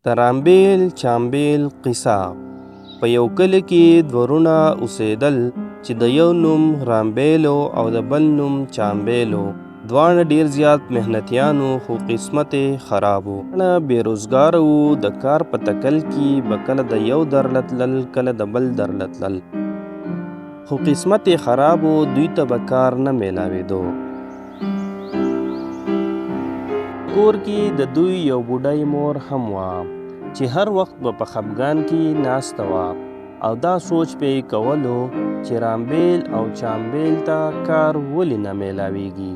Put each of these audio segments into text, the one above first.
د رامبېل چامبېل قیصه. په یو کلي کې دوه وروڼه اوسېدل چې د یو نوم رامبېل و او د بل نوم چامبېل و. دواړه ډېر زیات محنتیان وو خو قسمت یې خراب و. دواړه بې روزګاره وو، د کار په تکل کې به کله د یو در له تلل کله د بل در له تلل خو قسمت یې خراب و، دوی ته به کار نه میلاوېدو. کور کې د دوی یو بوډۍ مور هم وه چې هر وخت به په خپګان کې ناسته وه او دا سوچ به یې کولو چې رامبیل او چامبیل ته کار ولې نه میلاویږي.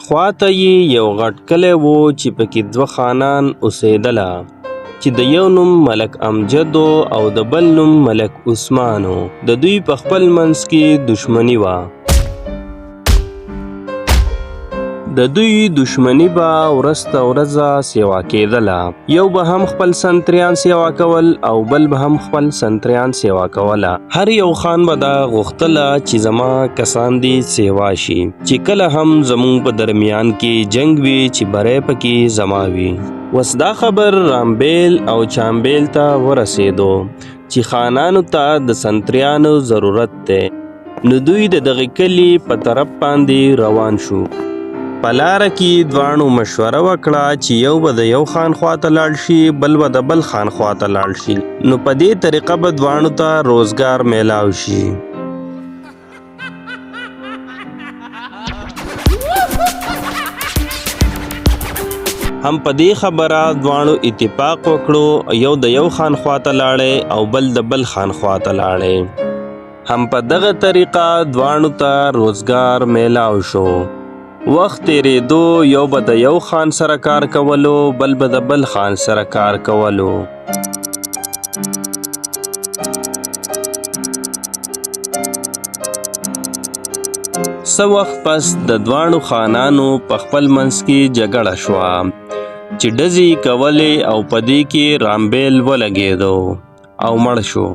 خواته یې یو غټ کلی و چې پکې دوه خانان اوسېدله چې د یو نوم ملک امجد او د بل نوم ملک عثمان و. د دوی په خپل منځ کې دښمني وه. د دوی دښمني به ورځ ته ورځه سیوا کېدله. یو به هم خپل سنتریان سیوا کول او بل به هم خپل سنتریان سیوا کوله. هر یو خان به دا غوښتله چې زما کسان دې سیوا شي چې کله هم زمونږ په درمیان کې جنګ وي چې بری پکې زما وي. وس دا خبر رامبیل او چامبیل ته ورسېدو چې خانانو ته د سنتریانو ضرورت دی، نو دوی د دغه کلي په طرف باندې روان شو. په لاره کې دواړو مشوره وکړه چې یو به د یو خان خواته لاړ شي، بل به د بل خان خواته لاړ شي، نو په دې طریقه به دواړو ته روزګار میلاو شي. هم په دې خبره دواړو اتفاق وکړو، یو د یو خان خواته لاړی او بل د بل خان خواته لاړی. هم په دغه طریقه دواړو ته روزګار میلاو شو. وخت تېرېدو، یو به د یو خان سره کار کولو، بل به د بل خان سره کار کولو. څه وخت پس د دواړو خانانو په خپل منځ کې جګړه شوه چې ډزې یې کولې او په دې کې رامبیل ولګېدو او مړ شو.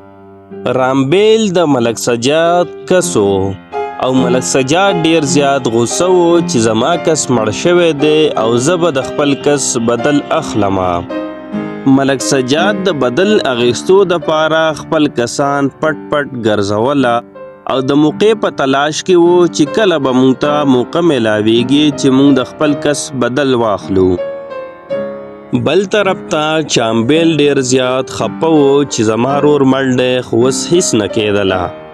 رامبیل د ملک سجاد کس و او ملک سجاد ډیر زیات غوسه و چې زما کس مړ شوی دی او زه به د خپل کس بدل اخلم. ملک سجاد د بدل اخیستو دپاره خپل کسان پټ پټ ګرځوله او د موقع په تلاش کې وو چې کله به مونږ ته موقع میلاویږي چې مونږ د خپل کس بدل واخلو. بل طرف ته چامبیل ډیر زیات خپه و چې زما رور مړ دی خو اوس هیڅ نه کېدله.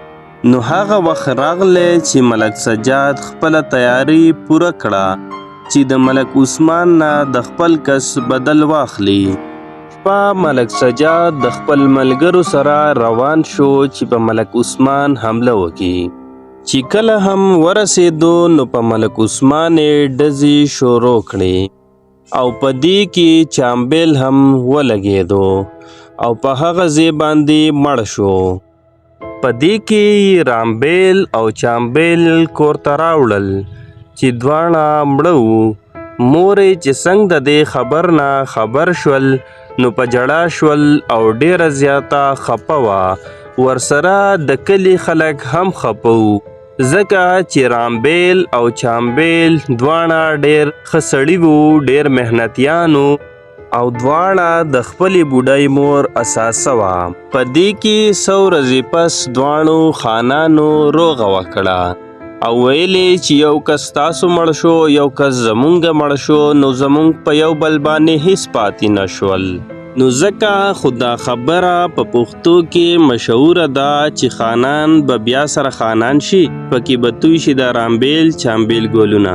نو هغه وخت راغلی چې ملک سجاد خپله تیاری پوره کړه چې د ملک عثمان نه د خپل کس بدل واخلي. شپه ملک سجاد د خپل ملګرو سره روان شو چې په ملک عثمان حمله وکړي. چې کله هم ورسېدو نو په ملک عثمان یې ډزې شروع کړې او په دې کې چامبیل هم ولګېدو او په هغه ځای باندې مړ شو. په دې کې یې رامبیل او چامبیل کور ته راوړل چې دواړه مړه وو. مور یې چې څنګه د دې خبر نه خبر شول نو په ژړا شول او ډېره زیاته خپه وه. ورسره د کلي خلک هم خپه وو ځکه چې رامبیل او چامبیل دواړه ډېر ښه سړي وو، ډېر محنتیان وو او دواړه د خپلې بوډۍ مور اثاثه وه. په دې کې څو ورځې پس دواړو خانانو روغه وکړه او ویل یې چې یو کس تاسو مړ شو، یو کس زمونږ مړ شو، نو زمونږ په یو بل باندې هیڅ پاتې نه شول. نو ځکه خو دا خبره په پښتو کې مشهوره ده چې خانان به بیا سره خانان شي، پکې به توی شي د رامبیل چامبیل ګلونه.